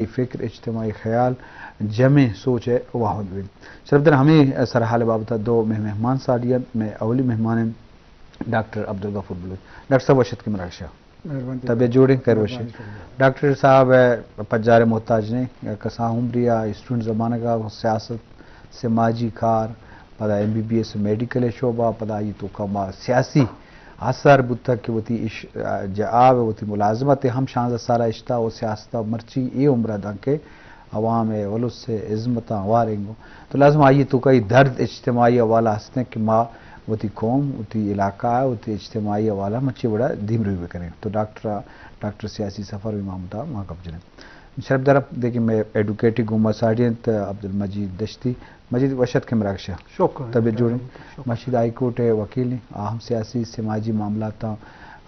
فکر، اجتماعی خیال، جمع سوچ ءِ واہند بیت۔ شرپدار، ہمے سرحال ءِ بابت ءَ دو مئے مہمان ساڑی انت۔ مئے اولی مہمان انت ڈاکٹر عبدالغفور بلوچ۔ ڈاکٹر صاحب، وش اتکے مراگش ءَ۔ مہربانی۔ طبیعت جوڑ انت؟ خیر وش۔ مہربانی۔ ڈاکٹر صاحب، پجار ءِ محتاج نہ ایں، کسان عمری ءَ اسٹوڈنٹ زمانگ ءَ سیاست، سماجی کار، پدا ایم بی بی ایس میڈیکل ءِ شعبہ، پدا آئی توکا ما سیاسی اثر بوتگ کہ وتی اش-، جواب ءَ وتی ملازمت ءَ ہم شانزدہ سال ءَ اشتا و سیاست ءَ مرچی اے عمر ءَ دانکہ عوام ءِ، الس ءِ ہزمتاں ہوار انگو۔ تو لازم آئی توکا اے درد اجتماعی حوالہ ہستیں کہ ما وتی قوم، وتی علاقہ ءَ، وتی اجتماعی حوالہ ءَ ما چے وڑا دیمروی بکنیں۔ تو ڈاکٹر، ڈاکٹر سیاسی سفر امام ءَ ما گپ جنیں۔ شرپدار، دگہ مئے ایڈوکیٹ گوں ما ساڑی انت عبدالمجید دشتی۔ مجید، وش اتکے مراگش ءَ۔ شکر۔ طبیعت جوڑ انت؟ شکر۔ مشید ہائی کورٹ ءِ وکیل انت، آ ہم سیاسی سماجی معاملاتاں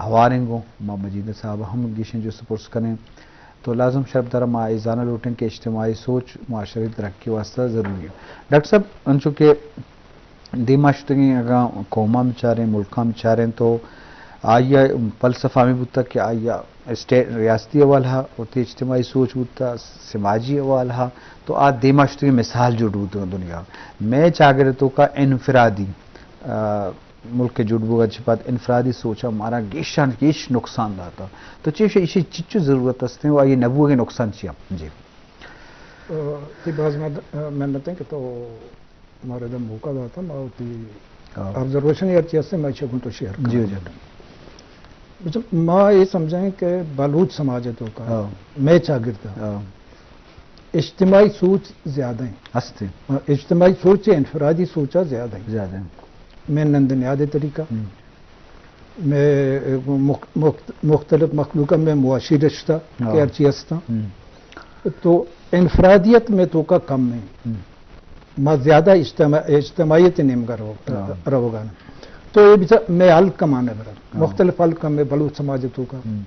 ہوار انگو۔ ما مجید صاحب ہم گیشیں جست پرس کنیں۔ تو لازم شرپدار، ما اے زانگ لوٹیں کہ اجتماعی سوچ معاشرتی ترقی واسطہ ضروری انت۔ ڈاکٹر صاحب، انچو کہ دیما شتگیں اگاں قوماں بچاریں، ملکاں بچاریں تو آئی ءِ فلسفہ ہمے بوتگ کہ آئی ءَ اسٹے-، ریاستی حوالہ ءَ وتی اجتماعی سوچ بوتگ، سماجی حوالہ ءَ، تو آ دیما شتگیں مثال جوڑ بوتگ دنیا ءَ۔ مئے چاگرد ءِ توکا انفرادی، آ، ملک ءِ جوڑ بوگ ءَ چہ پد انفرادی سوچ ءَ مارا گیشاں گیش نقصان داتگ۔ تو چے گوشئے، ایشی چچو ضرورت است و آئی ءِ نہ بوگ ءِ نقصان چی انت؟ جی۔ آ، تئی باز مد-، آ، منت انت کہ تو مارا ادا موقع داتا، ما وتی ہاں۔ آبزرویشن ہرچی ہستیں، ما ایشی گوں تو شیئر کنیں۔ جی، جی۔ بچہ، ما اے سمجھیں کہ بلوچ سماج ءِ توکا، ہاں۔ مئے چاگرد ءَ، ہاں۔ اجتماعی سوچ زیادہ ہیں۔ ہستیں۔ ہاں، اجتماعی سوچ ءَ انفرادی سوچ ءَ زیادہ ہیں۔ زیادہ ہیں۔ مئے نند نیاد ءِ طریقہ، ہم۔ مئے مخ-، مخت-، مختلف مخلوق ءَ مئے معاشی رشتہ ہاں۔ کہ ہرچی ہستاں۔ ہم۔ تو انفرادیت مئے توکا کم ہیں۔ ہم۔ ما زیادہ اجتماع-، اجتماعیت ءِ نیمگا رو-، ہاں۔ روگا نا۔ تو اے بچار مئے حلقہ مان ءَ برا۔ ہاں۔ مختلف حلقہ مئے بلوچ سماج ءِ توکا۔ ہم۔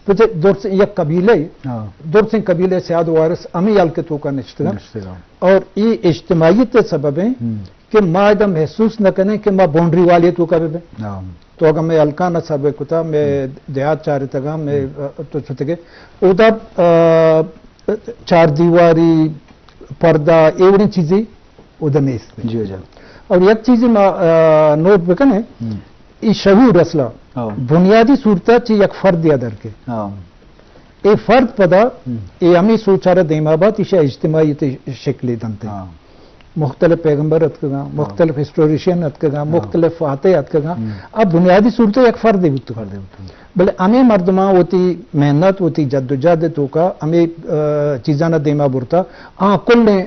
بچار درس یک قبیلہ، ہاں۔ درسیں قبیلہ سیاد وارث ہمے حلقہ ءِ توکا نشتگاں۔ نشتگاں۔ اور اے اجتماعیت ءِ سبب ہیں ہم۔ کہ ما ادا محسوس نہ کنیں کہ ما باؤنڈری والے ءِ توکا بہ بیں۔ ہاں۔ تو اگاں مئے حلقہ ءَ سر بہ کتا، مئے ہم۔ دیہات چارتگاں، مئے، ہم۔ آ، تو شتگے۔ اودا، آ، چار دیواری، پردہ، اے وڑیں چیزے اودا نیست۔ جی، جی۔ اور یک چیزے ما، آ، نوٹ بکنیں، ہم۔ اے شعور اصلا ہاں۔ بنیادی صورت ءَ چہ یک فرد ءَ در کے۔ ہاں۔ اے فرد پدا ہم۔ اے ہمے سوچ ءَ را دیما بات، ایشی ءَ اجتماعیت ءِ شکلے دنت۔ ہاں۔ مختلف پیغمبر اتکگاں، ہاں۔ مختلف ہسٹوریشن اتکگاں، ہاں۔ مختلف فاتح اتکگاں۔ ہم۔ آ بنیادی صورت ءَ یک فردے بوتگ۔ فردے بوتگ۔ بلے ہمے مردماں وتی محنت، وتی جدوجہد ءِ توکا ہمے، آ، چیزاں ءَ دیما برتا، آ کلیں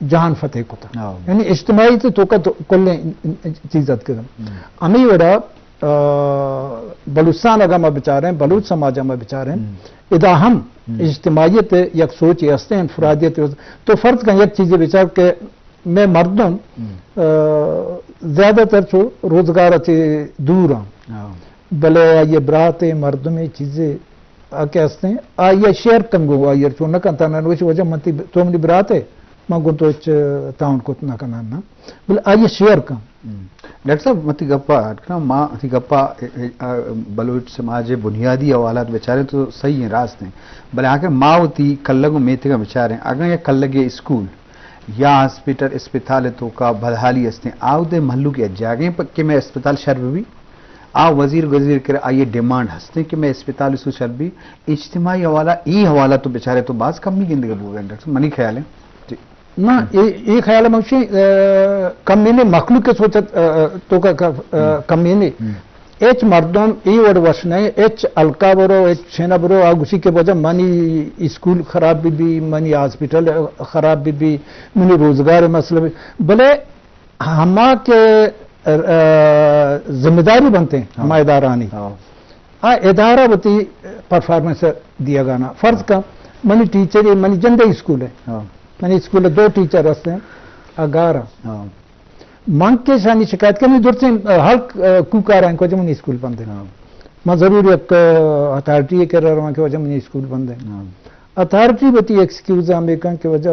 جہان فتح کتا۔ ہاں۔ یعنی اجتماعیت ءِ توکا تو کلیں چیز اتکگاں۔ ہم۔ ہمے وڑا، آ، بلوچستان اگاں ما بچاریں، بلوچ سماج ءَ ما بچاریں، ہم۔ ادا ہم ہم۔ اجتماعیت ءِ یک سوچے ہستیں، انفرادیت ءِ، تو فرض کن یک چیزے بچار کہ مئے مردم، ہم۔ آ، زیادہ تر چو روزگار ءَ چہ دور آں۔ ہاں۔ بلے آئی ءِ برات ءِ مردمے چیزے آ کہ ہستیں، آئی ءَ شیئر کنگو، آئی ءَ چون نہ کنت، نہ نوش وجہ من تئی، تو منی برات ئے، من گوں تو ہچ تعاون کت نہ کناں نا۔ بلے آئی ءَ شیئر کن۔ ہم۔ ڈاکٹر صاحب، من تئی گپ ءَ اڈ کناں، ما تئی گپ ءَ، اے، اے، آ، بلوچ سماج ءِ بنیادی حوالات بچاریں تو صحیح ہیں، راست ہیں۔ بلے آخر ما وتی کلگ و میتگ ءَ بچاریں، اگاں یک کلگے اسکول یا ہاسپٹل، اسپتال ءِ توکا بدحالی ہستیں، آ اود ءِ مھلوک یک جاگہیں پ-، کہ مئے اسپتال شر بہ بی، آ وزیر گزیر کرا آئی ءِ ڈیمانڈ ہستیں کہ مئے اسپتال سو شر بی، اجتماعی حوالہ، ای حوالہ تو بچارے تو باز کمی گندگ بوگ ءَ انت، ڈاکٹر صاحب، منی خیال ہے۔ جی۔ نہ، اے، اے خیال ہے منشی، آ، کمی نے مخلوق ءِ سوچ ءِ، آ، توکا، آ، ہم۔ کمی نے۔ ہم۔ ہچ مردم اے وڑ وش نہ، ہچ حلقہ برو، ہچ شینہ برو، آ گوشی کہ وجہ منی اسکول خراب بہ بی، منی ہاسپٹل خراب بہ بی، منی روزگار ءِ مسئلہ بہ بی۔ بلے ہما کہ، آ، ذمہ داری بنت ایں، ہاں۔ ہما ادارہانی۔ ہاں۔ آ ادارہ وتی پرفارمنس دیگا نا۔ فرض ہاں۔ کن، منی ٹیچر، منی جندے اسکول ہے۔ ہاں۔ منی اسکول دو ٹیچر ہستیں، آ گار ہیں۔ ہاں۔ من کہ شانی شکایت کنی، درسیں، آ، حلق، آ، کوکار ہیں، کجا منی اسکول بند ہے۔ ہاں۔ من ضرور یک، آ، اتھارٹی کرا رواں کہ وجہ منی اسکول بند ہے۔ ہاں۔ اتھارٹی وتی ایکسکیوز ہمے کن کہ وجہ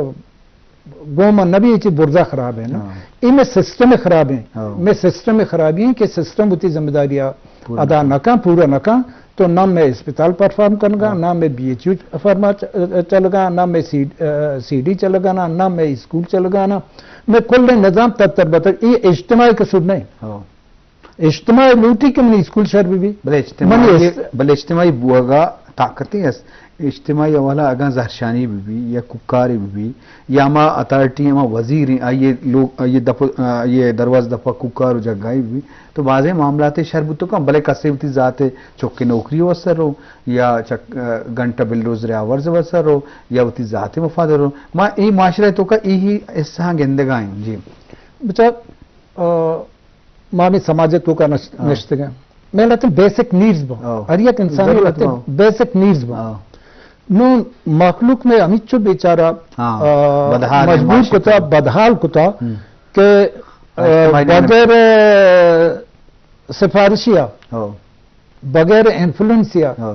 گوں ما نبی چی برزا خراب ہے نا۔ ہاں۔ اے میں سسٹم خراب ہیں۔ ہاں۔ میں سسٹم خرابی ہیں کہ سسٹم وتی ذمہ داری پورا ادا نہ کن، پورا نہ کن، تو نہ میں اسپتال پرفارم کنگا، ہاں۔ نہ میں بی ایچ یو فرما چ-، چلگا، نہ میں سی-، آ، سی ڈی چلگا، نہ، نہ میں اسکول چلگا، نہ میں کل نظام تتر بتر۔ اے اجتماعی قصور نہیں۔ ہاں۔ اجتماعی لوٹی کہ منی اسکول شر بہ بی۔ بلے اجتماعی، منی اس- بلے اجتماعی بوگا طاقتے است۔ اجتماعی حوالہ اگاں زہرشانی بہ بی یا کوکاری بہ بی یا ہما اتھارٹی، ہما وزیر ہیں، آئیے لوگ، آئیے دپ، آئیے درواز دپا کوکار و جگائی بہ بی، تو بازیں معاملات شر بوتو کن، بلے کسے وتی ذات چکے نوکری واسطہ رو یا چک-، گھنٹہ بلڈوزر آورز واسطہ رو یا وتی ذات مفاد رو۔ ما اے معاشرہ تو کا اے ہی حصہ گندگا ہیں۔ جی۔ بچا، آ، ما ہمے سماج ءِ توکا نش-، ہاں۔ نشتگ ایں۔ مئے لہتیں بیسک نیڈز باں۔ ہاں۔ ہر یک انسان ءِ ضرورت لہتیں باں۔ بیسک نیڈز باں۔ ہاں۔ نوں مخلوق مئے ہمیچو بیچارہ، ہاں۔ آ، بدحال ہیں مجبور معاشی کتا، طور۔ بدحال کتا ہم۔ کہ، آ، اجتماعی نعمت۔ بغیر، آ، سفارشی آ، ہاں۔ بغیر انفلوئنسی آ، ہاں۔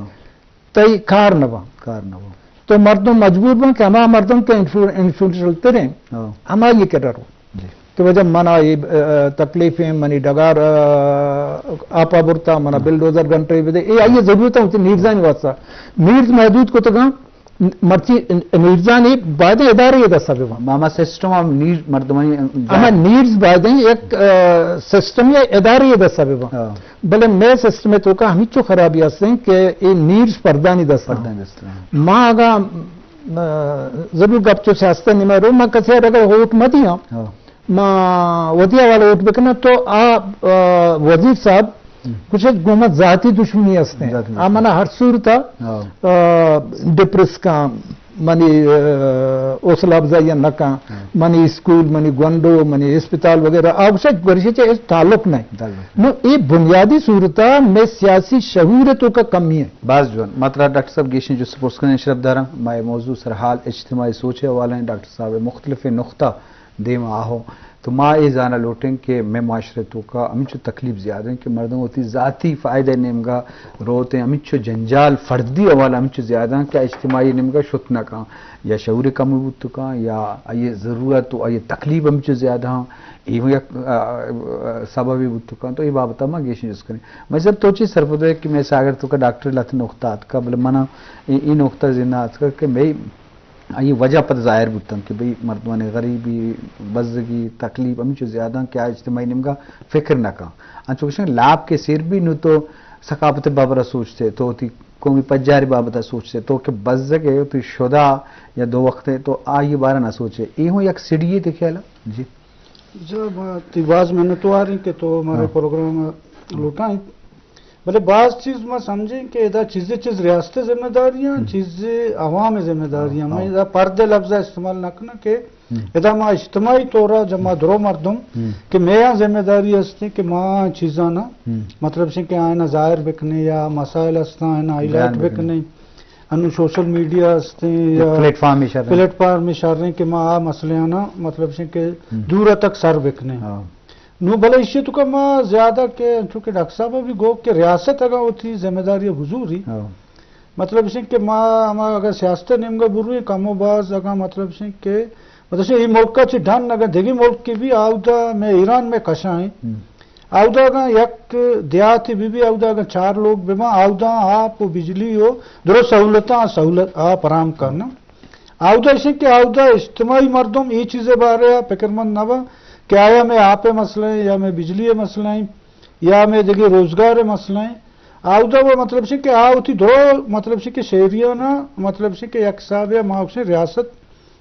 تئی کار نہ باں۔ کار نہ باں۔ تو مردم مجبور باں کہ ہما مردم کہ انفلو-، انفلوئنشل تریں، ہاں۔ ہما یہ کہ ڈرو۔ جی۔ کہ وجہ منا یہ، آ، تکلیف ہیں، منی ڈگار، آ، آپا برتا، منا ہاں۔ بلڈوزر گھنٹے بدے۔ اے آئیے ضرورت ہے، ہوتی نیڈزانی واسطہ۔ نیڈز محدود کو تو گا، مرچی نیڈزانی باید ادارے یہ دستا بے باں۔ ماما سسٹم ہم نیڈ مردمانی ہما نیڈز باید ہیں، یک، آ، سسٹم یا ادارے یہ دستا بے باں۔ ہاں۔ بلے مئے سسٹم ءِ توکا ہمیچو خرابی ہستیں کہ اے نیڈز پردانی دست، پردانی دست، ہاں۔ ما اگاں، آ، ضرور گپ چو سیاست ءِ نیمہ رو، ما کسے ءَ اگر ووٹ مہ دیاں، ہاں۔ ما وتی حوالہ ووٹ بکناں تو آ، آ، وزیر صاحب ہم۔ کچھ گوما ذاتی دشمنی ہستیں۔ ذاتی آ دشمنی۔ منا ہر صورت ءَ، ہاں۔ آ، ڈپریس کاں، منی، آ، حوصلہ افزائی نہ کن، ہاں۔ منی اسکول، منی گونڈو، منی اسپتال وغیرہ، آ گوشت گوشت چہ ہچ تعلق نہیں۔ تعلق۔ نو اے بنیادی صورت ءَ مئے سیاسی شعور ءِ توکا کمی ہے۔ باز جوان، ما ترا ڈاکٹر صاحب گیشیں جست پرس کنیں شرف داراں، ما اے موضوع سر حال اجتماعی سوچ ءِ حوالہ ہیں، ڈاکٹر صاحب ءِ مختلف نقطہ دیم ءَ آہو۔ تو ما اے زانہ لوٹیں کہ مئے معاشرہ توکا ہمینچو تکلیف زیادہ ہیں کہ مردم وتی ذاتی فائدہ نیمگا روت ہیں، ہمینچو جنجال فردی حوالہ ہمینچو زیادہ ہیں کہ اجتماعی نیمگا شت نہ کن، یا شعور کمی بوت کن، یا آئی ضرورت و آئی تکلیف ہمینچو زیادہ ہیں، اے ہم یک، آ، آ، سببے بوت کن۔ تو اے بابت ما گیشیں جست کنیں۔ مئے سر تو چی سرپد ہے کہ مئے ساگر توکا ڈاکٹر لہتے نقطہ آتکا، بلے منا اے، اے نقطہ ذہن آتکا کہ مئے آئی وجہ پد ظاہر بوتن کہ بھئی مردمانی غریبی، بزگی، تکلیف ہمینچو زیادہ کہ آ اجتماعی نیمگا فکر نہ کن۔ انچو کہ لاپ کے سیر بھی نو تو ثقافت بابرا سوچتے، تو وتی قومی پجاری بابتا سوچتے، تو کہ بزگ ہے، وتی شدا یا دو وقت ہے، تو آئی بارہ نہ سوچے۔ اے ہوں یک سڑی ہے تے خیال ہے؟ جی۔ جب تی باز منتوار ہیں کہ تو ہمارے ہاں۔ پروگرام لوٹائیں۔ بلے باز چیز ما سمجھیں کہ ادا چیزے چیز ریاست ذمہ داری ہیں، ہم۔ چیزے عوام ذمہ داری ہیں۔ ہاں۔ ما ادا پردے لفظ استعمال نہ کرنا کہ ہم۔ ادا ما اجتماعی طور جب ما درو مردم ہم۔ کہ مئے ذمہ داری ہستے کہ ما چیزاں نا ہم۔ مطلب سے کہ آئینا ظاہر بکنے یا مسائل ہستاں آئینا ہائی لائٹ بکنے۔ انو سوشل میڈیا ہستیں یا پلیٹ فارم شر ہیں۔ پلیٹ فارم شر ہیں کہ ما آ مسئلے آنا مطلب سے کہ ہم۔ دور تک سر بکنے۔ ہاں۔ نو بلے ایشی توکا ما زیادہ کہ چونکہ ڈاکٹر صاحب بھی گو کہ ریاست اگاں وتی ذمہ داری بزوری، ہاں۔ مطلب اسے کہ ما، ما اگر سیاست نیمگا برویں کم و باز اگاں مطلب اسے کہ مطلب اسے اے ملک چہ ڈن اگر دگی ملک کی بھی آودا میں ایران میں کشائیں، ہم۔ آودا اگاں یک دیہاتی بھی بھی آودا اگاں چار لوگ بباں، آودا آپ و بجلی و درو سہولتاں سہولت آ فراہم کرنا۔ آودا ایشیں کہ آودا اجتماعی مردم اے چیزے بارے آ فکرمند نہ باں کہ آیا مئے آپ ءِ مسئلہ ایں یا مئے بجلی ءِ مسئلہ ایں یا مئے دگہ روزگار ءِ مسئلہ ایں۔ آودا وہ مطلب سے کہ آ وتی درو مطلب سے کہ شہریانا مطلب سے کہ یک حساب یا ما گوشیں ریاست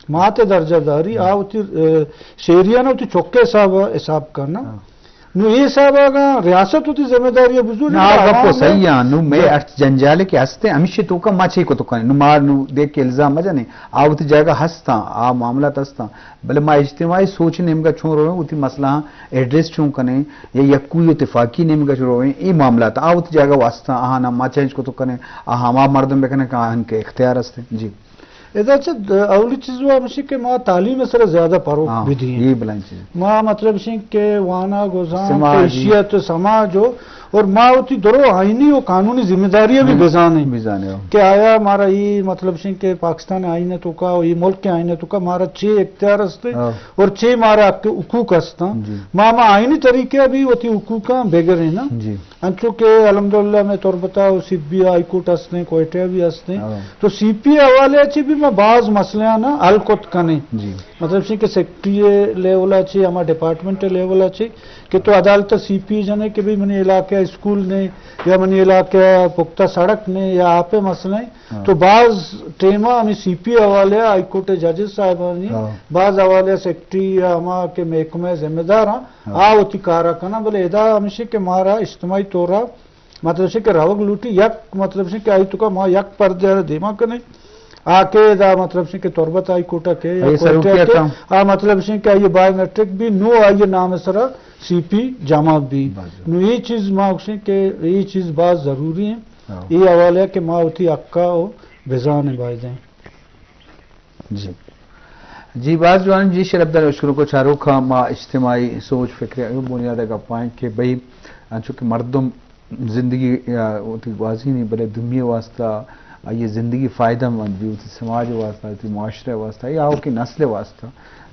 مات ءِ درجہ داری، آ وتی، اے، شہریانا وتی چکے حساب حساب کرنا۔ ہاں۔ نو اے حساب اگاں ریاست وتی ذمہ داری بزور نا، آ گپ صحیح آں۔ نو مئے ہرچ جنجالے کہ ہستیں، ہمیشی توکا ما چی کتو کنیں؟ نو ما نو دیکھ کہ الزام مجنیں، آ وتی جاگہ ہستاں، آ معاملات ہستاں، بلے ما اجتماعی سوچ نیمگا چون رویں، وتی مسئلہ ایڈریس چون کنیں، یا یکوئی و تفاقی نیمگا چون رویں، اے معاملات آ وتی جاگہ و ہستاں، آہانا ما چینج کتو کنیں، آ ہما مردم بکنیں کہ آہن کے اختیار ہستیں۔ جی۔ ادا چہ د-، اولی چیز وہ ہمشی کہ ما تعلیم سر زیادہ پروک ہاں، بدیں۔ یہ بلائیں چیز۔ ما مطلب شیں کہ وانا گزان سماج۔ تو ایشیت سماج ہو اور ما وتی درو آئینی و قانونی ذمہ داری بھی ہم۔ بزانیں۔ بزانیں، ہاں۔ کہ آیا مارا یہ مطلب شیں کہ پاکستان آئین تو کا، یہ ملک کے آئین تو کا مارا چے اختیار ہستے ہاں۔ اور چے مارا حق حقوق ہستاں۔ جی۔ ما، ما آئینی طریقے بھی وتی حقوقاں بگریں نا۔ جی۔ انچو کہ الحمدللہ میں تربتا و سی بی ہائی کورٹ ہستیں، کوئٹہ بھی ہستیں۔ ہاں۔ تو سی پی حوالے چی بھی ما باز مسئلہ نا حل کت کنے۔ جی۔ مطلب شیں کہ سیکرٹری لیول چی، ہما ڈپارٹمنٹ لیول چی کہ تو عدالت سی پی جنے کہ بھی منی علاقہ اسکول نے یا منی علاقہ پختہ سڑک نے یا آپ مسئلہ ہیں۔ ہاں۔ تو باز ٹیما ہمیں سی پی حوالے ہائی کورٹ ججز صاحبانی ہاں۔ باز حوالے سیکرٹری یا ہما کہ محکمہ ذمہ دار ہاں۔ ہاں۔ آ وتی کارا کناں، بلے ادا ہمشی کہ مارا اجتماعی طورا مطلب شی کہ روگ لوٹی، یک مطلب شی کہ آئی تو کا ما یک پردے را دیما کنیں۔ آ کہ ادا مطلب شی کہ تربت ہائی کورٹ کے یا اے کوئٹہ سروکی کے، کم۔ آ مطلب شی کہ آئی بایومیٹرک بھی نو آئی نام سرا سی پی جمع بھی۔ بس۔ نو یہ چیز ما گوشیں کہ یہ چیز باز ضروری ہیں۔ ہاں۔ یہ حوالے کہ ما وتی حقا و بزانیں بایدیں۔ جی۔ جی، باز جوان جی، شرف دار اشکر کو چاروکا ما اجتماعی سوچ فکر ء بنیاد ء گپائیں کہ بھئی انچو کہ مردم زندگی ء وتی گوازینی بلے دومی ء واسطہ آئی ء زندگی فائدہ مند بی، وتی سماج ء واسطہ، وتی معاشرہ ء واسطہ یا آؤکیں نسل ء واسطہ۔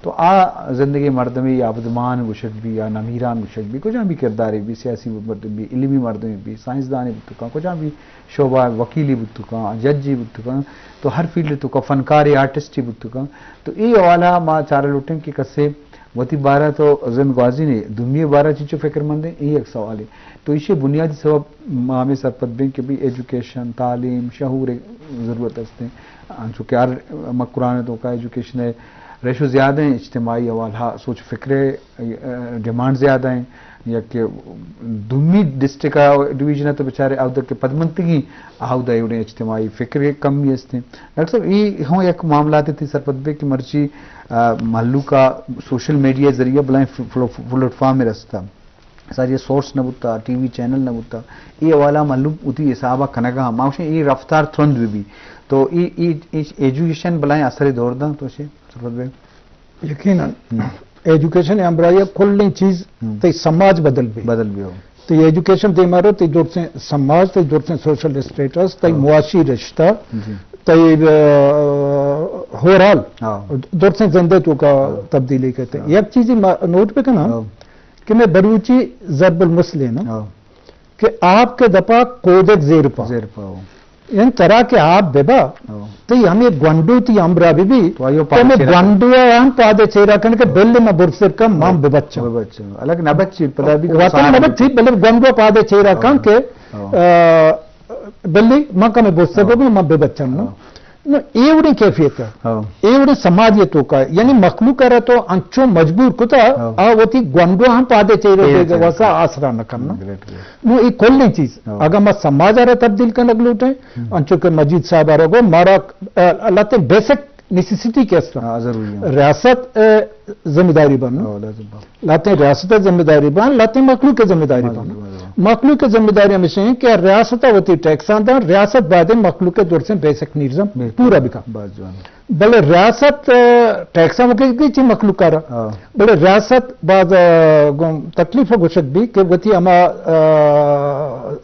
تو آ زندگی مردمی یا ابدمان گوشگ بی یا نمیران گوشگ بی، کجام بھی کردارے بی، سیاسی مردم بی، علمی مردمی بی، سائنسدانی بی تو کان، کجام بھی شعبہ، وکیلی بوت کن، ججی بوت کن، تو ہر فیلڈ تو کا، فنکارے، آرٹسٹے بوت کن۔ تو اے حوالہ ما چارہ لوٹیں کہ کسے وتی بارہ تو زند گوازی نے، دومی بارہ چیچو فکر مندیں، اے یک سوالے۔ تو ایشی بنیادی سبب ما ہمیں سرپد بیں کہ بھی ایجوکیشن، تعلیم، شعور ضرورت ہستیں۔ انچو کہ ہر مکران تو کا ایجوکیشن ہے، ریشو زیادہ ہیں، اجتماعی حوالہ، سوچ فکر ہے، ڈیمانڈ زیادہ ہیں، یا کہ دومی ڈسٹرکٹ ء ڈویژن ء تو بچارے آودہ کہ پدمنتگی آودہ ایوڑیں اجتماعی فکر ء کمی است ہیں۔ ڈاکٹر صاحب، یہ ہوں یک معاملات تھی سرپد بے کہ مرچی، آ، مہلوک ء سوشل میڈیا ذریعہ بلائیں ف-، فلو-، پلیٹ فارم رستا۔ ساری سورس نہ بوتا، ٹی وی چینل نہ بوتا۔ یہ حوالہ مہلوک اتی حساب ء کنگا ہم۔ ما گوشیں یہ رفتار ترند بھی بھی۔ تو یہ، یہ، یہ ایجوکیشن بلائیں اثر دور داں تو اسے سرپد بے۔ یقیناً۔ ہم۔ ایجوکیشن ء ہمراہی ء کلیں چیز ہم۔ تئی سماج بدل بی۔ بدل بی ہو۔ تئی ایجوکیشن دیما رو، تئی درسیں سماج، تئی درسیں سوشل اسٹیٹس، تئی ہاں۔ معاشی رشتہ، جی۔ تئی، آ، اوورآل ہاں۔ درسیں زندے تو کا ہاں۔ تبدیلی کتے۔ ہاں۔ یک چیزی ما نوٹ بکناں ہاں۔ کہ میں بلوچی ضرب المثل ہے نا۔ ہاں۔ کہ آپ کے دپا کودک زیر پا۔ زیر پا ہو۔ یعنی ترا کہ آپ ببا، ہو۔ تئی ہمیں گونڈو تئی ہمراہ بی بی، تو آئیو تو ہمیں پادے چیرا کن۔ گونڈو ہم پادے چیرا کن کہ ہو۔ بل نہ برسر کن، مان ہو۔ ببچا۔ ببچا۔ الگ نہ بچی، پدا بھی وطن نہ بچی، بلے گونڈو پادے چیرا ہو۔ کن کہ، ہو۔ آ، بلی من کمے برسر ہو۔ ببا، من ببچا۔ ہو۔ نو، اے وڑیں کیفیت ہے۔ ہاں۔ اے وڑیں سماج یہ تو کا ہے۔ یعنی مخلوق ء را تو انچو مجبور کتا، ہاں۔ آ وتی گونڈو ہم پادے چیرے اے دے چیز واسا ہے۔ آسرا نہ کرنا۔ گریٹ، گریٹ۔ نو، اے کلیں چیز۔ ہاں۔ اگر ما سماج ء را تبدیل کنگ لوٹیں، ہم۔ انچو کہ مجید صاحب ء را گو، مارا، آ، لہتیں بیسک نیسیسٹی کے است۔ ہاں، ضروری ہے۔ ریاست، آ، ذمہ داری بننا۔ ہاں، لازم بننا۔ لہتیں ریاست ء ذمہ داری بان، لہتیں مخلوق ء ذمہ داری بان۔ مخلوق ء ذمہ داری ہمیش ہیں کہ ریاست ء وتی ٹیکساں دان، ریاست باید مخلوق ء درسیں بیسک نیڈز ہم بالکل۔ پورا بکن۔ باز جوان۔ بلے ریاست، آ، ٹیکساں وکیل دی چی مخلوق ء را۔ ہاں۔ بلے ریاست باز، آ، گوں تکلیف گوشگ بی کہ وتی ہما، آ،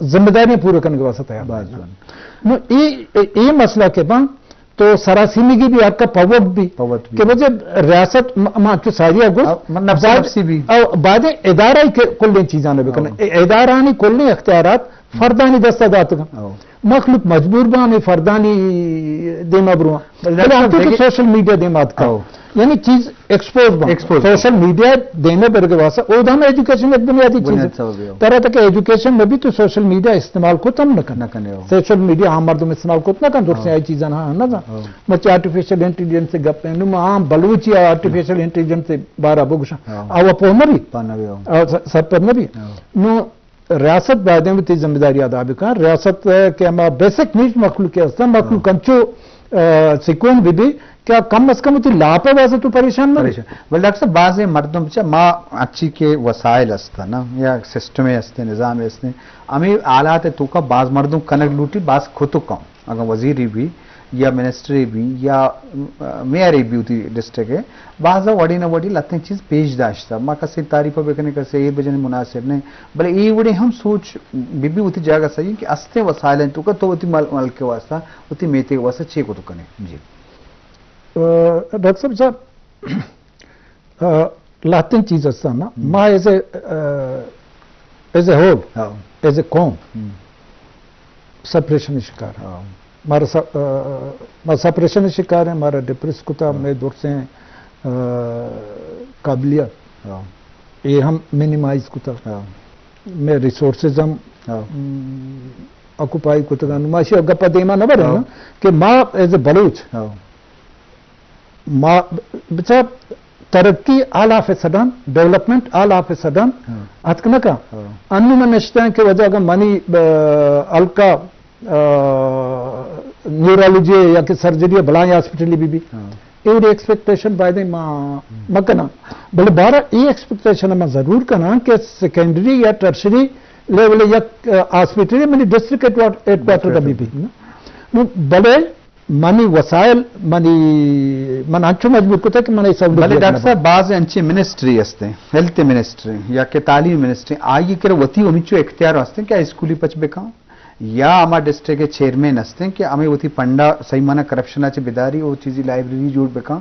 ذمہ داریاں پورا کنگ واسطہ تیار۔ باز جوان۔ نو اے، اے، اے مسئلہ کہ بان، تو سراسیمی کی بھی حق پوت بھی۔ پوت بھی۔ کہ وجہ ریاست م-، ما تو ساری گو۔ او، من نفس بعد، نفسی بھی۔ او، بعد ادارہ ہی کہ کلیں چیزاں نہ بکن۔ او۔ اے ادارانی کلیں اختیارات فردانی دست دات کن۔ او۔ مخلوق مجبور با ہمیں فردانی دیما برو۔ بلے بلے ہم تو دیکھیں سوشل میڈیا دیما آتکا۔ او۔ یعنی چیز ایکسپوز با۔ ایکسپوز با۔ سوشل میڈیا دیما برگ واسا۔ او دام ایجوکیشن ایک بنیادی چیز ہے۔ بنیاد سبب ہے۔ ترا تک ایجوکیشن میں بھی تو سوشل میڈیا استعمال کو تم نہ کن۔ نہ کنے او۔ سوشل میڈیا ہم مردم استعمال کو نہ کن، درسیں او۔ آئی چیزاں ہاں نہ کن۔ او۔ مرچی آرٹیفیشل انٹیلیجنس سے گپ ہیں۔ نو ہاں بلوچی آرٹیفیشل انٹیلیجنس سے بارہ بگشاں۔ او۔ او پو نہ بھی۔ پا نہ بھی او۔ او س-، سرپد نہ بھی۔ او۔ نو ریاست باید وتی ذمہ داری ادا بکن۔ ریاست، آ، کہ ہما بیسک نیڈ مخلوق کے ہستن، مخلوق ہاں۔ انچو، آ، سکون بی بی کہ کم از کم وتی لاپ واسطہ تو پریشان نہ بی۔ پریشان۔ بلے ڈاکٹر صاحب، بعض مردم چا ما اچھی کے وسائل ہستن نا، یا سسٹم ہستے، نظام ہستے، ہمیں حالات تو کا بعض مردم کنگ لوٹی، بعض کتو کم۔ اگر وزیری بھی یا منسٹرے بی یا میئرے بی وتی ڈسٹرکٹ ءِ، بازا وڑے نہ وڑے لہتیں چیز پیش داشتہ۔ ما کسے تعریف بکنیں، کسے ایر بجنیں، مناسب نہ، بلے اے وڑیں ہم سوچ بی بی وتی جاگہ صحیح کہ استیں وسائل انت تو کہ تو وتی مل-، ملک ءِ واسطہ، وتی میتے ءِ واسطہ چے کت کنئے۔ جی۔ ڈاکٹر صاحب، لہتیں چیز استاں نا، ما ایز اے، ایز اے ہول، ایز اے قوم، سپریشن شکار ہیں۔ مارا س-، ما سپریشن شکار ہیں، مارا ڈپریس کتا، میں درسیں قابلیت یہ ہم منیمائز کتا، میں ریسورسز ہم آکوپائی کتگاں۔ ما اشی گپا دیما نہ بریں نا کہ ما ایز اے بلوچ، ما بچا ترقی آل آف اے سڈن، ڈیولپمنٹ آل آف اے سڈن اتک نہ کا۔ انو من نشتاں کہ وجہ اگر منی، آ، ہلکا، آ، نیورولوجی یا کہ سرجری بلائیں ہاسپٹل بی بی، اے وڑی ایکسپیکٹیشن باید ما مکناں۔ بلے بارہ اے ایکسپیکٹیشن ما ضرور کناں کہ سیکنڈری یا ٹرشری لیول یک، آ، ہاسپٹل منی ڈسٹرکٹ ہیڈ کوارٹر، ہیڈ کوارٹر دا بی بی۔ نو بلے منی وسائل، منی، من انچو مجبور کتا کہ من ای سہولت بلے ڈاکٹر صاحب، باز انچیں منسٹری ہستیں، ہیلتھ منسٹری یا کہ تعلیم منسٹری، آئی کرا وتی ہمینچو اختیار ہستیں کہ آ اسکولی پچ بکاں یا ہما ڈسٹرکٹ چیئرمین ہستیں کہ ہمیں وتی پنڈا صحیح معنی کرپشن چہ بداری او چیزی لائبریری جوڑ بکاں۔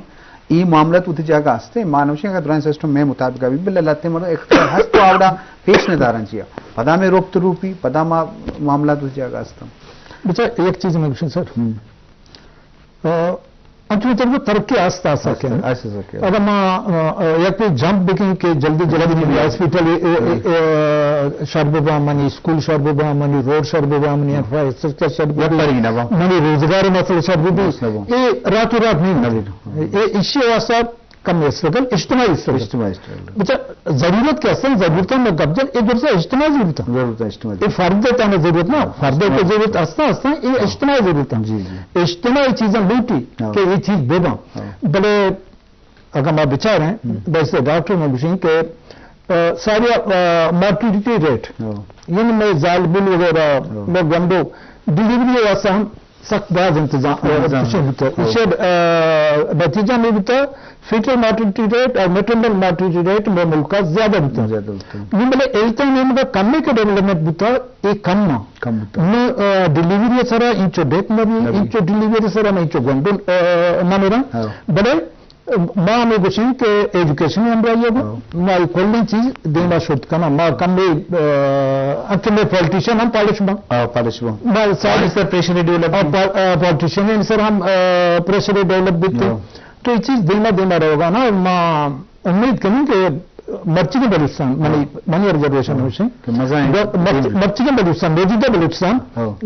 ای معاملات وتی جاگہ ہستیں، ما نوشیں اگر درائیں سسٹم میں مطابق بھی بلے لہتے مردم اختیار ہست تو آوڑا پیش نہ دارن چیا۔ پدا میں روپت روپی، پدا ما معاملات وتی جاگہ ہستیں۔ بچا، یک چیز میں گوشن سر۔ آ، انچو تر ترقی آستہ آستہ آستہ، کن۔ آستہ آستہ کن۔ اگر ما، آ، آ، یک پہ جمپ بکن کہ جلدی جلدی منی ہاسپٹل، اے، اے، اے، اے، شر ببا، منی اسکول شر ببا، منی روڈ شر ببا، منی انفراسٹرکچر شر ببا، منی روزگار مسئلہ شر ببا۔ اے راتوں رات نہیں۔ اے اشی واسطہ کم اسٹرگل، اجتماعی اسٹرگل۔ اجتماعی اسٹرگل۔ بچا، ضرورت کیا اصلاً؟ ضرورت ہے، میں گپ جن، ایک دوسرے اجتماعی ضرورت ہے۔ ضرورت ہے اجتماعی۔ اے فرد ہے تانا ضرورت نا، فرد ہے تو ضرورت اصلاً، اصلاً، اے اجتماعی ضرورت ہے۔ جی، جی۔ اجتماعی چیزیں لوٹی کہ یہ چیز ببا۔ بلے اگر ما بچاریں، بیسے ڈاکٹر میں گوشیں کہ، آ، ساری، آ، مارٹیلیٹی ریٹ، یعنی میں زال بل وغیرہ، میں گنڈو ڈیلیوری واسطہ ہم سخت باز انتظام، آ، انتظام۔ کشش بوتا۔ ہاں۔ ایشی، آ، نتیجہ میں بوتا، فیٹل مارٹیلیٹی ریٹ اور میٹرنل مارٹیلیٹی ریٹ میں ملک کا زیادہ بوتا۔ زیادہ بوتا۔ یہ بلے ہیلتھ نیمگا کمی کے ڈیولپمنٹ بوتا، یہ کم نہ۔ کم بوتا۔ میں، آ، ڈیلیوری سرا انچو ڈیتھ مری، نبی۔ انچو ڈیلیوری سرا میں انچو گونڈو، آ، نہ میرا۔ ہاں۔ بلے ما ہمے گوشیں کہ ایجوکیشن ہمراہی ءَ گوں، ہاں۔ ما اے کلیں چیز دیما شت کناں۔ ما کمے، آ، انچو مئے پالیٹیشن ہم پالش باں۔ آ، پالش باں۔ ما ساری سر پریشر ڈیولپ، آ، پا-، آ، پالیٹیشن سر ہم، آ، پریشر ڈیولپ بیت۔ ہاں۔ تو اے چیز دیما دیما روگا نا، ما امید کنیں کہ مرچی کے بلوچستان، منی، ہاں۔ منی ریزرویشن، ہاں۔ ہوشیں۔ کہ مزائیں گ-، مرچ-، مرچی کے بلوچستان، موجودہ بلوچستان، ہاں۔